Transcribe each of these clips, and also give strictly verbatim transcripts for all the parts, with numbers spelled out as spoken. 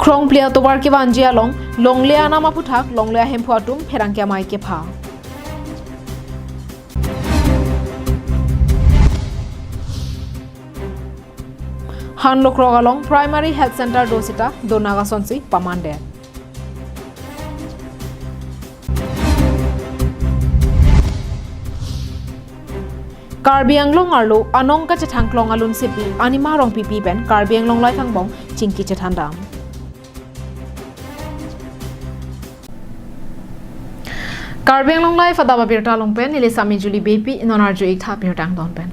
Krongpli atovar kevanji along, longle anam aphuthak, longle ahemphu atum pherangke amei kepha. Han Lokrok along Primary Health Center do seta, do nang asonsi pamandet. Karbi Anglong arlo anong kachethang klong alun sipi Anima Rongpipi pen Karbi Anglong Live angbong chingki chethandam. Karbi Anglong Live adap abirta along pen neli Sami Julie Beypi, non arju ik tha abirta angdon pen.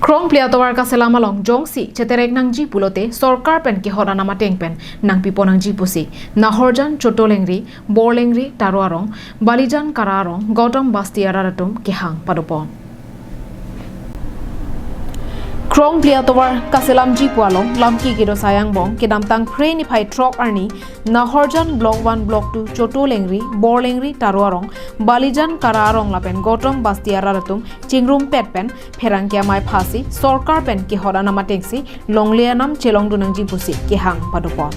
Krongpli atovar kaselam along jongsi cheterek nangji pulote sorkar pen kehot anam ateng pen nangpipo nangji pusi Nahorjan, Chotolengri, Borlengri, Taro arong, Balijan Kara arong, Gautam Basti arat atum kehang padopon. Krongpli atovar kaselamji pu along Lamki kedo asai angbong kedamtang Phre niphai throk arni Nahorjan Block one, Block two, Chotolengri, Borlengri, Taro arong, Balijan Kara arong lapen Gautam Basti arat atum chingrumpet pen pherangke amei phasi sorkar pen kehot anam atengsi longle anam chelongdun nangji pusi kehang padopon.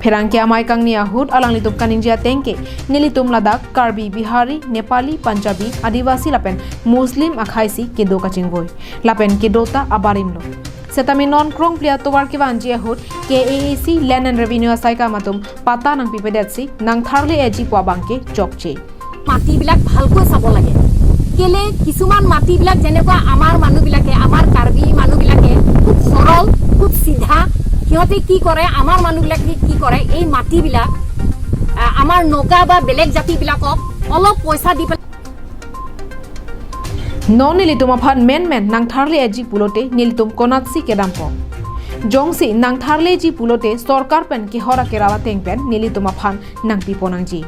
Pherangke amei kangni ahut alanglitum kaningje ateng ke nelitum ladak Karbi, Bihari, Nepali, Punjabi, Adivasi lapen Muslim akhei si kedo kachingvoi lapen kedo ta abarim lo. Setame non Krongpli atovar kevanji ahut K A A C Land and Revenue asaikam atum patta nangpipedetsi nangtharle-eji pu abang ke chokche. মাটিবিলাক ভালকৈ চাব লাগে। কেলে কিছুমান মাটিবিলাক যেনেকুৱা আমাৰ মানুহবিলাকে, আমাৰ কাৰ্বি মানুহবিলাকে খুব সৰল, খুব চিধা, সিহঁতে কি কৰে, আমাৰ মানুহবিলাকে কি কৰে, এই মাটিবিলাক, আ, আমাৰ নগা বা বেলেগ জাতিবিলাকক অলপ পইচা দি পেলাই Non nelitum aphan menmen nangtharle-eji pulote nelitum konatsi kedampo. Jongsi nangtharle-eji pulote sorkar pen kehot akerap ateng pen nelitum aphan nangpipo nangji.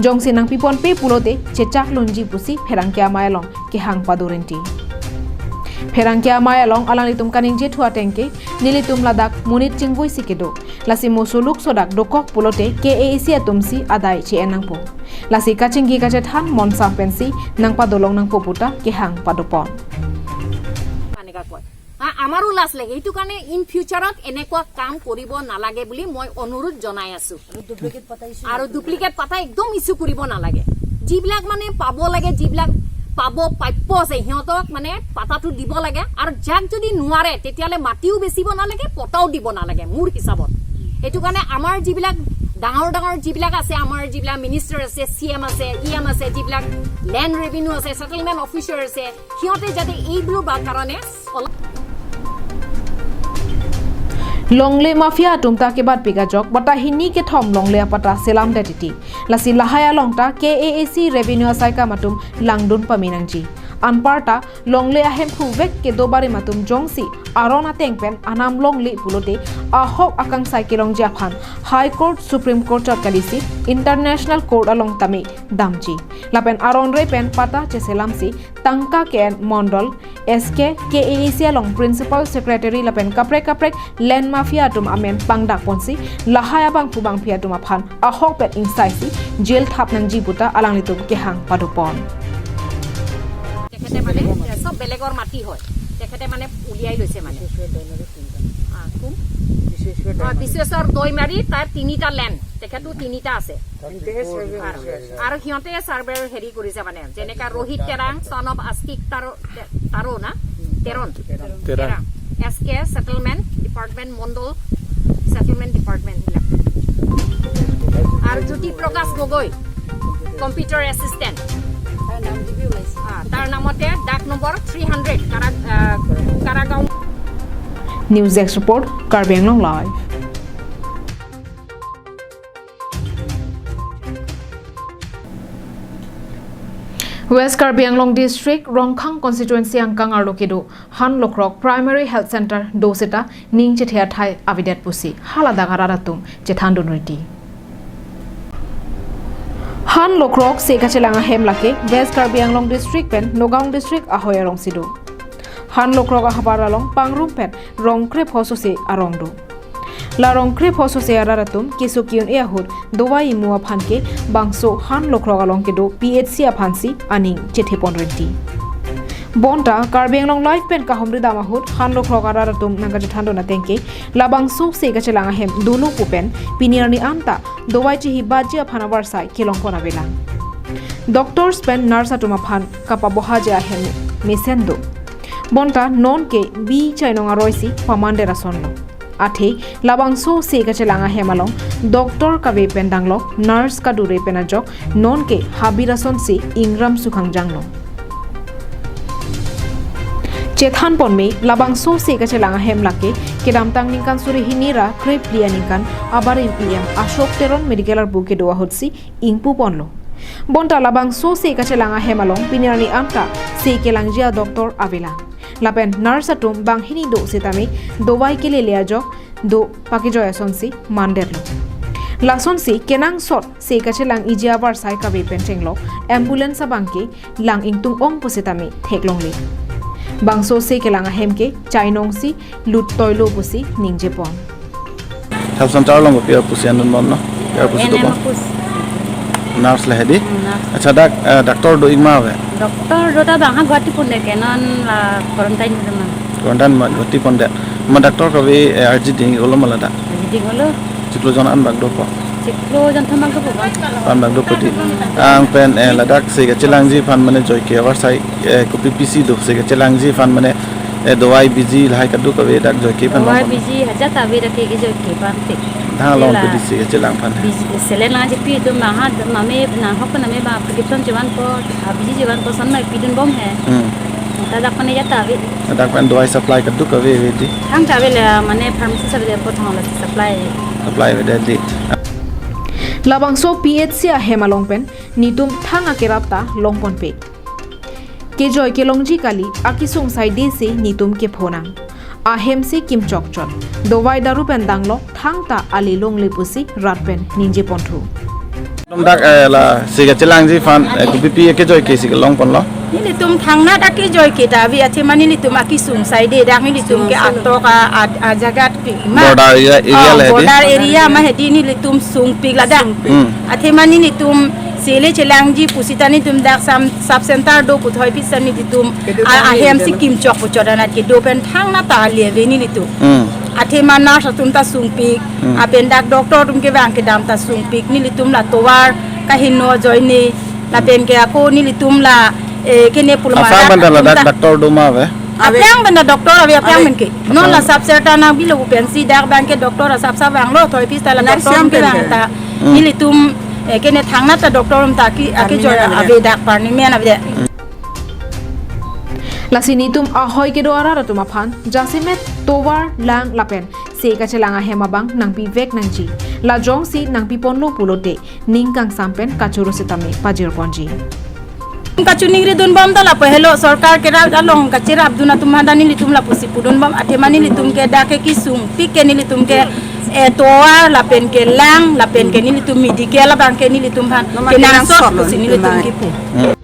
Jongsi nangpiponpe pulote chechaklunji pusi pherangke amei along kehang padorinti. Pherangke amei along alanglitum kaningje thu ateng ke nelitum ladak monit chingvoi si kedo. Lasi moso lukso dak dokok pulote K A A C atum si adai che-en nangpo. Lasi kachingki kachethan monsam pensi nangpadolong nangpo puta kehang padopon. মানে কাক কয়। হা, আমাৰো লাজ লাগে। সেইটো কাৰণে ইন ফিউচাৰত এনেকুৱা কাম কৰিব নালাগে বুলি মই অনুৰোধ জনাই আছো। আৰু ডুপ্লিকেট পাটা ইছ্যু আৰু নকৰিব। ডুপ্লিকেট পাটা একদম ইছ্যু কৰিব নালাগে। যিবিলাক মানে পাব লাগে, যিবিলাক পাব প্ৰাপ্য আছে, সিহঁতক মানে পাটাটো দিব লাগে। আৰু যাক যদি নোৱাৰে, তেতিয়াহ'লে মাটিও বেচিব নালাগে, পটাও দিব নালাগে মোৰ হিচাপত। সেইটো কাৰণে আমাৰ যিবিলাক ডাঙৰ ডাঙৰ যিবিলাক আছে, আমাৰ যিবিলাক মিনিষ্টাৰ আছে, চি এম আছে, ই এম আছে, যিবিলাক লেণ্ড ৰেভিনিউ আছে, ছেটেলমেণ্ট অফিচাৰ আছে, সিহঁতে যাতে এইবোৰৰ বা কাৰণে অলপ Longle mafia atum ta kebatpik ajok, bata hini kethom longle apatta selamdet titi. Lasi lahai along ta K A A C revenue asaikam atum langdun pame nangji. Anparta longle ahemphu vek kedo barim atum jongsi aron ateng pen anam longle pulote ahok akangsai kelongji aphan High Court, Supreme Court chot kalisi International Court along tame damji. Lapen aron re pen patta cheselamsi tangka K N Mondol, S K, K A A C along Principal Secretary lapen kaprek kaprek land mafia atum amen pangdak ponsi lahai abangphu bangphi atum aphan ahok pen ingsaisi jail thap nangji puta alanglitum kehang padopon. তেখেতে মানে চব বেলেগৰ মাটি হয়, তেখেতে মানে উলিয়াই লৈছে মানে। আ, কোন? অ, বিশ্বেশ্বৰ দৈমাৰী, তাৰ তিনিটা লেণ্ড, তেখেতো তিনিটা আছে। আৰু সিহঁতে চাৰ্ভে হেৰি কৰিছে মানে, যেনেকা ৰোহিত তেৰাং, son of আস্তিক তাৰো, তে-, তাৰো না? তেৰণ। তেৰাং। তেৰাং। এছ কে ছেটেলমেণ্ট ডিপাৰ্টমেণ্ট, মণ্ডল ছেটেলমেণ্ট ডিপাৰ্টমেণ্ট এইবিলাক। আৰু জ্যোতি প্ৰকাশ গগৈ, কম্পিউটাৰ এছিষ্টেণ্ট। তাৰ নাম দিবি ওলাইছে। আ, তাৰ নামতে ডাক নম্বৰ থ্ৰী হাণ্ড্ৰেড, কাৰা-, আ, কাৰাগাঁও। News Desk Report, Karbi Anglong Live. West Karbi Anglong District, Rongkhang Constituency angkang arlo kedo Han Lokrok Primary Health Center do seta ning chethe athai avedet pusi haladak arat atum chethandun riti. Han Lokrok se kachelang ahem lake West Karbi Anglong District pen Nagaon District ahoi arongsi do. Han Lokrok ahavar along pangrum pen rong krepho sose arong do. La rong krepho sose arat atum keso ki-un-e ahut dovai imu aphan ke bangso Han Lokrok along kedo P H C aphansi aning chethepon renti. Bonta Karbi Anglong Live pen kahumri dam ahut hanlo krok arat atum nangkachethan dun ateng ke, labangso se kachelang ahem dolo pu pen pini arni anta dovai chihi baji aphan avarsai kelong pon avelang. Doctors pen nurse atum aphan kapabohaji ahem mesen do. Bonta non ke bi chainong aroi si pamandet ason lo. Athe labangso se kachelang ahem along doctor kave pen danglok, nurse kadure pen ajok non ke habit ason si ingram sukhang janglo. Chethan ponme, labangso se kachelang ahem lake kedamtang ningkan suri hini ra krepli aningkan abarim E M Ashok Teron Medical arpu kedo ahut si ingpu ponlo. Bonta labangso se kachelang ahem along pini arni anta se kelangji a doctor avelang. Lapen nurse atum banghini do setame dovai kelele ajok do pakejoi ason si mandetlo. Lason si kenangsot se kachelang iji avarsai kave pen chenglok ambulance abang ke lang ingtung ong pu setame theklongle. Bangso se kelang ahem ke chainong si lut toilo pusi ningje pon. Health center along kopi aphan si an dunbom non? Kopi aphan si N M dopon? Aphan. Nurse le hedi? Hmm, nurse. Acha, dak, eh, doctor do-ik ma ave? Doctor do ta bang ha Guwahati pondet ke, non la quarantine ma. Quarantine ma Guwahati pondet. Ma doctor kave, eh, arji ding-iklo ma ladak? Arji dinglo. Chiklo jon an bak dopo? Chiklo jon thom bak dopo bang. An bak dopo di. Ang pen, eh, ladak se kachelangji aphan mane joike avarsai, eh, kopi pisi do se kachelangji aphan mane, eh, dovai biji lahai kadokave dak joike aphan dovai bang. Biji hajat ave dak ke joike aphan te. Thang along. Ila. Kopi si kachelang aphan. Biji saline nangchepi dun bang ha, mame nang hok name bang prescription chevanpo, a biji chevanpo ason ma pidunbom he. Hmm. Ta dak aphan hajat ave. Dak aphan dovai supply kadokave ave di. Thangta ave le, mane pharmacy ave le apot thang la supply. Supply ave di. Labangso P H C ahem along pen netum thang akerap ta long ponpe. Kejoi kelongji kali, akesung saide si netum kepho nang. Ahem si kim chokchot. Dovai daru pen danglok thangta ale longle pusi rat pen ningje ponthu. Dak, eh, la se kachelangji aphan, eh, kopi pi akejoike si kelong ponlo? Nelitum thangnat akejoike ta ave, athema nelitum akesung saide dak nelitum ke atok a, a, ajagat pi ma. Border area, area. Oh, le hedi? Border area ma hedi nelitum sungpik ladak. Hmm. Athema nelitum sele chelangji pusita nelitum dak sam sub center do puthoi pisa nelitum a, ahem si kim chok puchot anat kedo pen thangnat ta ale ave nelitum. Hmm. Athema nurse atum ta sungpik, hmm, lapen dak doctor atum kevang kedam ta sungpik, nelitum la tovar kaheno ajoine, lapen ke ako nelitum la, eh, kene pulma. Aphrang pen ta ladak doctor do ma ave? Aphrang pen ta doctor ave, aphrang pen ke. Non la sub center nangpilo pu pensi dak abang ke doctor asap sap vanglo, thoi pisa la doctor atum kevang ta. Hmm. Nelitum, eh, kene thangnat ta doctor atum ta ke, akejoi ave dak parni men ave. Lasi netum ahoi kedo arat atum aphan jasemet tovar, lang lapen se kachelang ahem abang nangpivek nangji. La jongsi nangpiponlo pulote ning kangsam pen kachoro setame pajir ponji. Kachiningri dunbom ta lapu helo, sorkar kerap along kacherap dun atum aphan ta nelitum lapusi pudunbom, athema nelitum ke dak ke kesungpik ke nelitum ke, eh, tovar lapen ke lang lapen ke nelitum medical abang ke nelitum aphan kenangsot pusi nelitum kipu. Hmm.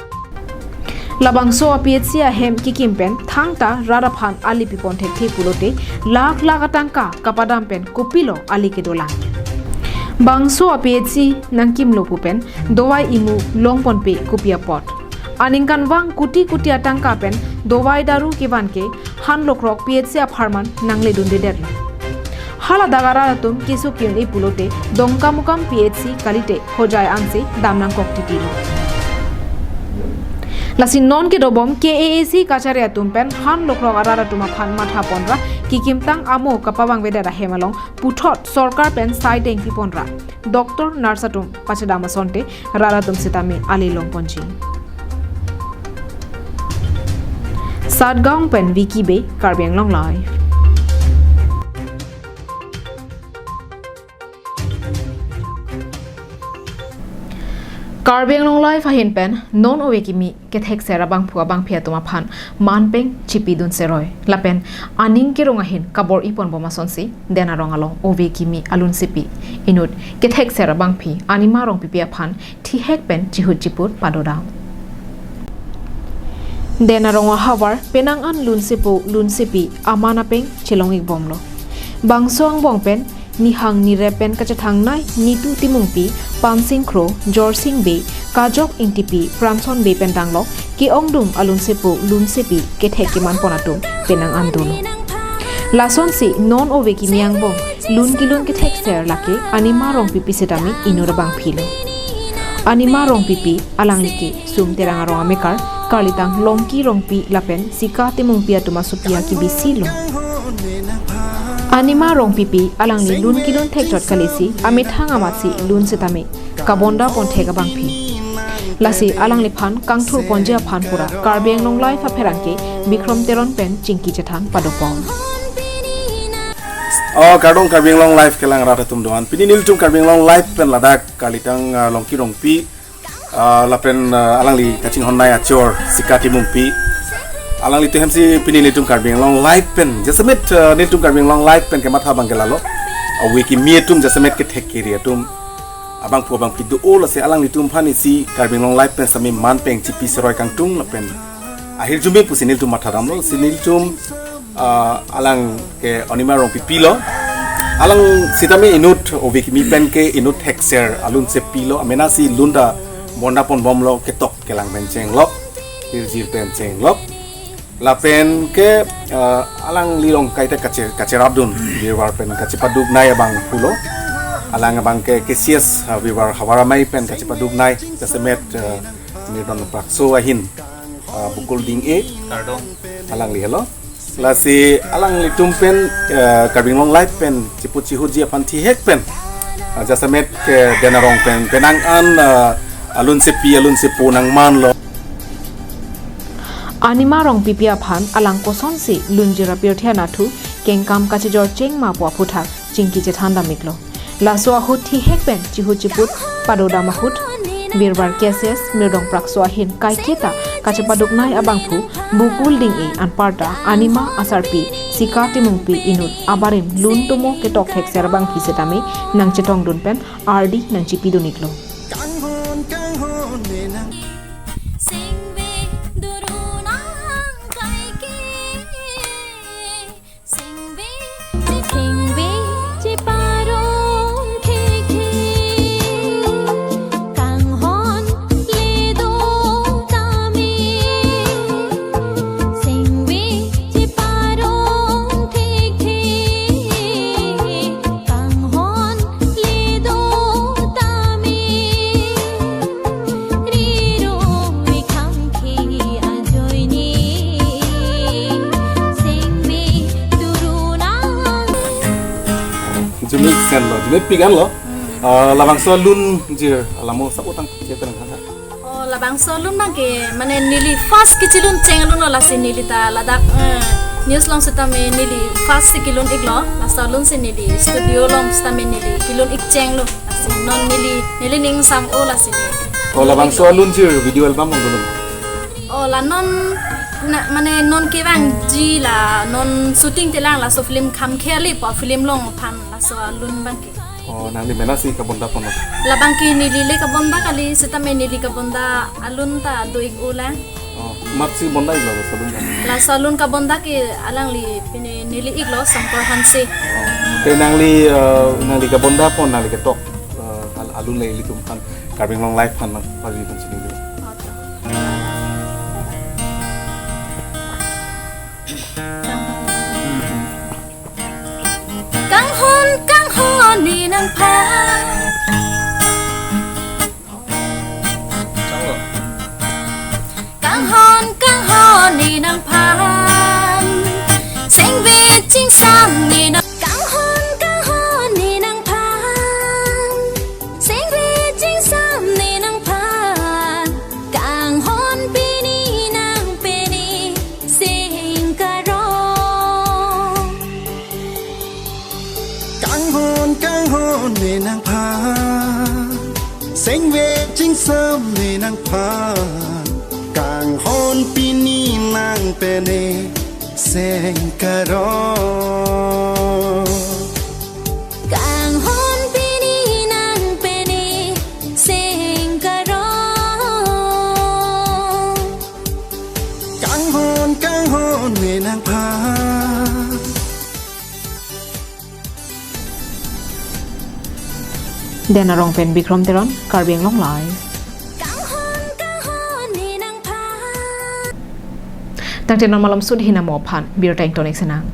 Labangso a P H C ahem kekim pen thangta rat aphan ale pipon thekthe pulote lakh lakh atangka kapadam pen kopilo ale kedolang. Bangso a P H C nangkimlo pu pen dovai imu long ponpe kopi apot? Aningkanvang koti koti atangka pen dovai daru kevan ke hanlo krok P H C apharman nangledundedetlo. Haladak arat atum keso ki-un-e pulote Dongkamukam P H C kalite hojai ansi dam nangkok titilo. Lasi non kedobom K A A C kachari atum pen hanlo krok arat atum aphan matha ponra kekimtang amo kapavangvedet ahem along puthot sorkar pen sai dengpi ponra doctor nurse atum pachedam asonte rat atum setame ale long ponji. Satgaon pen Vicky Bey, Karbi Anglong Live. Karbi Anglong Live ahin pen non ove kimi kethekser abangphu abangphi atum aphan manpeng chipidun seroi lapen aning kerong ahin kabor-i ponbom asonsi Den Arong along ove kimi alunsepi inut kethekser abangphi Anima Rongpipi aphan thihek pen chihut chiput padodam. Den Arong ahavar penang an lunsepo lunsepi aman apeng chelong-ikbomlo. Bangso angbong pen nihang nirep pen kachethangnei Nitu Timungpi, Pansing Kro, Jorsing Bey, Kajok Ingtipi, Pranson Bey pen tanglo ke-ongdung alunsepo lunsepi kethek keman pon atum penang an dolo. Lasonsi non ove kimi angbong lun kelun kethekser lake Anima Rongpipi setame inut abangphi lo. Anima Rongpipi alangli ke Sum Terang arong amekar, karlitang Longki Rongpi lapen Sika Timungpi atum asopi akibisi lo. Anima Rongpipi alangli lun kelun thekchot kalisi amethang amatsi lun setame kabonda pon thek abangphi. Lasi alangliphan kangthur ponji aphan pura Karbi Anglong Live apherangke Bikrom Teron pen chingki chethan padopon. Oh, kardom Karbi Anglong Live kelang rat atum doan. Pini nelitum Karbi Anglong Live pen ladak karlitang, ah, Longki Rongpi, ah, lapen, ah, alangli kachinghon nai achor Sika Timungpi. Alanglitum hemsi pini nelitum Karbi Anglong Live pen jasemet, ah, nelitum Karbi Anglong Live pen kematha abang ke lalo. Ove kimi atum jasemet kethek keri atum abangphu abangphi do-o, lasi alanglitum aphan isi Karbi Anglong Live pen sami man peng chipi seroi kangtung lapen ahirjume pusi nelitum mathadamlo. Si nelitum, ah, alang ke Anima Rongpipi lo. Alang setame inut ove kimi pen ke inut thekser alunsepi lo. Amenasi lun ta bonda ponbomlo, ketok kelang pen chenglok, hirjir pen chenglok. Lapen ke, ah, alangli along kaita kache-, kacherapdun, virvar pen kachepaduk nai abangphu lo. Alang abang ke K C S, ah, virvar havar amei pen kachepaduk nai, jasemet, ah, Mirdon Prakso ahin, ah, Bukul Ding-e. Kardom. Alangli helo. Lasi alanglitum pen, ah, Karbi Anglong Live pen chiput chihutji aphan thihek pen, ah, jasemet ke Den Arong pen penang an, ah, alunsepi alunsepo nangmanlo. Anima Rongpipi aphan alang kosonsi lunjir apirthe anatthu kengkam kachejor chengma pu aphuthak chingki chethan dam-iklo. Laso ahut thihek pen chihut chiput padodam ahut virvar K C S Mirdon Prakso ahin kaiketa kachepaduk nai abangphu Bukul Ding-e anparta Anima asarpi Sika Timungpi inut abarim lun tomo ketok thekser abangphi setame nangchetongdun pen ardi nangchipidun-iklo. Kanghon kanghon ne nang. Singve durunang kaike. Singve, singve cheparong khekhe. Kanghon le do tame. Singve cheparong khekhe. Kanghon le do tame, riro ekhang ke ajoine, singve durunang. Jumik sen lo, jumik pigan lo. Ah, labangso alunjir alamo sabo tang chetan khana. Oh, labangso alun abang ke, mane neli first kechelun cheng alun lo, lasi neli ta ladak, eh, news along setame neli first si kelun-iklo, laso alun si neli studio along setame neli kelun-ik chenglo, lasi non neli, neli ning sam-o lasi neli. Oh, labangso alunjir video album along dolo. Oh, la non, na, mane non kevangji la, non shooting telang laso film Kham Khe Ali pu film along aphan laso alun abang ke. Oh, nangli mena si kabonda pon lo? Labang ke neli le kabonda kali, setame neli kabonda alun ta do-ik-o lang. Oh, mat si bonda-iklo laso alun ta? Laso alun kabonda ke alangli pine neli-iklo Songkor Hanse. Oh. Te nangli, eh, nangli kabonda pon nangli ketok, eh, al-, alun le ilitum aphan, Karbi Anglong Live aphan nangpajir pon si neli. Kanghon kanghon ne nangphan. Kanghon kanghon ne nangphan. Singve chingsam ne nang. Kanghon kanghon ne nangphan. Singve chingsam ne nangphan. Kanghon pini nang pini sing karong. Kanghon kanghon ne nangphan. Singve chingsam ne nangphan. Kanghon pini nang pini sing karong. Kanghon pini nang pini sing karong. Kanghon kanghon ne nangphan. Den Arong pen Bikrom Teron, Karbi Anglong Live. Tangte non malom sut hina mo aphan birta ingtonik sinang.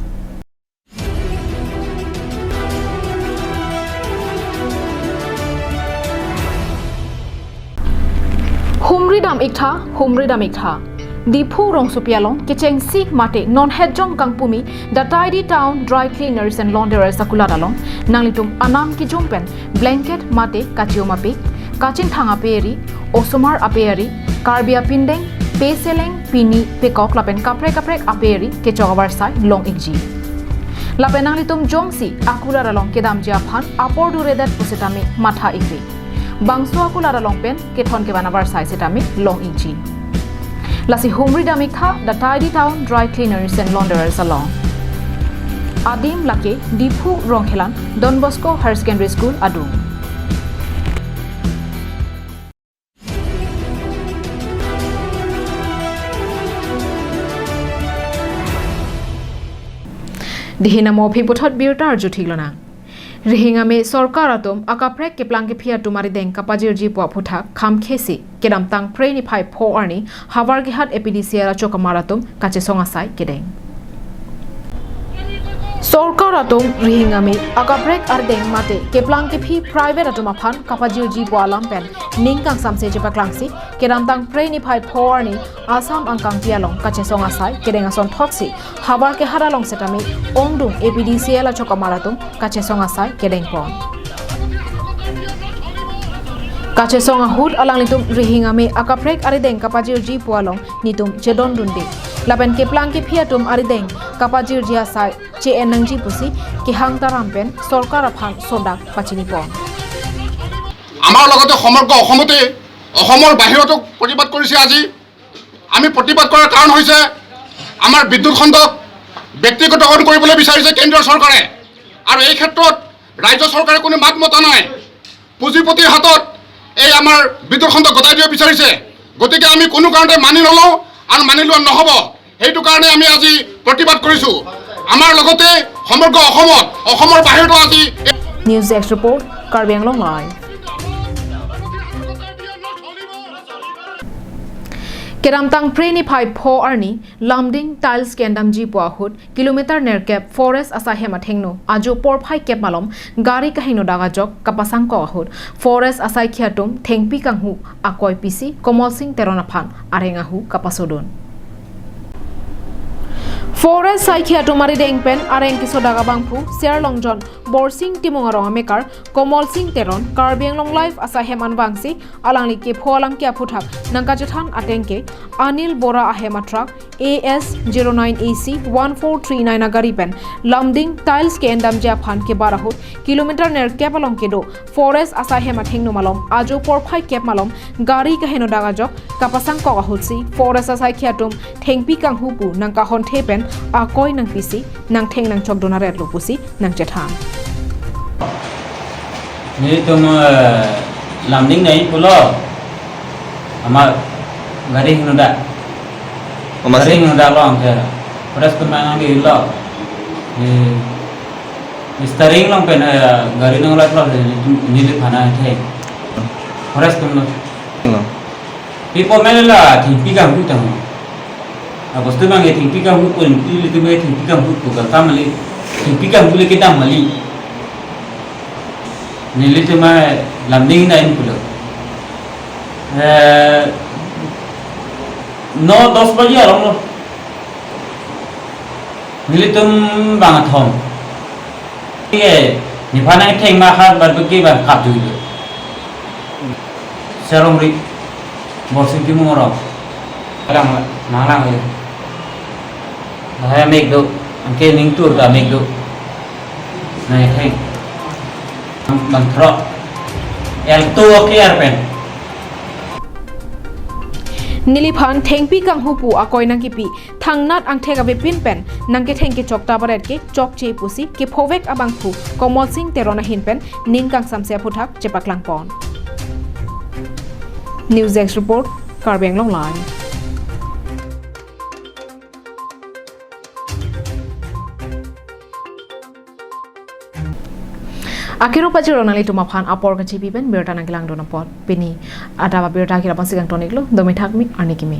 Humri dam iktha, humri dam iktha. Diphu rongsopi along kechengsi mate non hetjong kangpumi The Tidy Town Dry Cleaners and Launderers akulat along nanglitum anam kijum pen blanket mate kachium apik, kachingthang ape ari, osomar ape ari, Karbi apindeng, peseleng, pini, pekok lapen kaprek kaprek ape ari kechok avarsai long ikji. Lapen nanglitum jongsi akulat along kedamji aphan apor duredet pusitame matha ikri. Bangso akulat along pen kethon kevan avarsai sitame long ikji. Lasi humri dam iktha The Tidy Town Dry Cleaners and Launderers along. Adim lake Diphu Rongkhelan Don Bosco Higher Secondary School adung. Dihina mo aphi puthot birta arju thik lonang. Rihing ame sorkar atum akaprek keplang kephi atum arideng kapajirji pu aphuthak kham khesi kedamtang Phre niphai pho arni Howraghat A P D C L achokamar atum kachesong asai kedeng. Sorkar atum rihing ame akaprek arideng mate keplang kephi private atum aphan kapajirji pu alam pen ning kangsamse chepaklangsi kedamtang Phre niphai pho arni Assam angkangpi along kachesong asai kedeng ason thotsi Howraghat along setame ongdung A P D C L achokamar atum kachesong asai kedengpon. Kachesong ahut alanglitum rihing ame akaprek arideng kapajirji pu along nitum chedondunde. Lapen keplang kephi atum arideng kapajirji asai che-en nangji pusi kehang taram pen sorkar aphan sodak pachinipon. আমাৰ লগতে সমগ্ৰ অসমতে, অসমৰ বাহিৰতো প্ৰতিবাদ কৰিছে আজি। আমি প্ৰতিবাদ কৰাৰ কাৰণ হৈছে আমাৰ বিদ্যুৎ খণ্ডক ব্যক্তিগতকৰণ কৰিবলৈ বিচাৰিছে কেন্দ্ৰীয় চৰকাৰে, আৰু এই ক্ষেত্ৰত ৰাজ্য চৰকাৰে কোনো মাত মতা নাই। পুঁজিপতিৰ হাতত এই আমাৰ বিদ্যুৎ খণ্ড গতাই দিব বিচাৰিছে। গতিকে আমি কোনো কাৰণতে মানি নলওঁ আৰু মানি লোৱা নহ'ব। সেইটো কাৰণে আমি আজি প্ৰতিবাদ কৰিছো। আমাৰ লগতে সমগ্ৰ অসমত, অসমৰ বাহিৰতো আজি News Desk Report, Karbi Anglong Live. Kedamtang Phre niphai pho arni Lumding tiles kendamji pu ahut kilometer nerkep forest asai hem athengno ajo porphai kep malom gari kaheno dak ajok kapasangkok ahut forest asaikhi atum thengpi kanghu akoi pisi Komol Sing Teron aphan areng ahu kapasodun. Forest asaikhi atum arideng pen areng kesodak abangphu Serlongjon Borsing Timung arong amekar Komol Sing Teron Karbi Anglong Live asai hem anvangsi alangli kepho alam ke aphuthak nangkachethan ateng ke Anil Bora ahem atruck A S zero nine A C one four three nine agari pen Lumding tiles kendamji aphan kebar ahut kilometer nerkep along kedo forest asai hem athengno malom ajo porphai kep malom gari kaheno dak ajok kapasangkok ahutsi forest asaikhi atum thengpi kanghu pu nangkahonthe pen akoi nangpisi nangtheng nangchokdun aretlo pusi nangchethan. Nelitum, eh, Lumding nai pulo. Ama gari hingno da. Ama gari si? Hingno da lo angke. Press tu mana di lo. Di, di steering along pen, eh, gari nang lak lo, di, di, di phana the. Press tu lo. Lo. Pi po mele la thengpi kanghu tang. Abos tu bang thengpi kanghu pun, pi le tu bang thengpi kanghu pu kang kam le. Thengpi kanghu le kedam mali. Nelitum Lumding nai pulo. Eh, no dos baji along lo. Nelitum bang athom. Ye, ni phanang theng ma khat bat bagi bang kap dulu. Serong ri, Borsing Timung arong. Kadang malang ye. Bahaya mek do, angke ning tur ta mek do. Nai theng. Bang throk. Alto ke arpen. Neliphan thengpi kanghu pu akoi nangkipi thangnat angthek avepin pen nangketheng kechok ta baret ke chokche pusi kephovek abangphu Komol Sing Teron ahin pen ning kangsamse aphuthak chepaklangpon. News Desk Report, Karbi Anglong Live. Akero pajirong nanglitum aphan apor kachipi pen birta nangkelangdun apot pini adap abirta kira pansi kangtoniklo, domi thakmi arni kimi.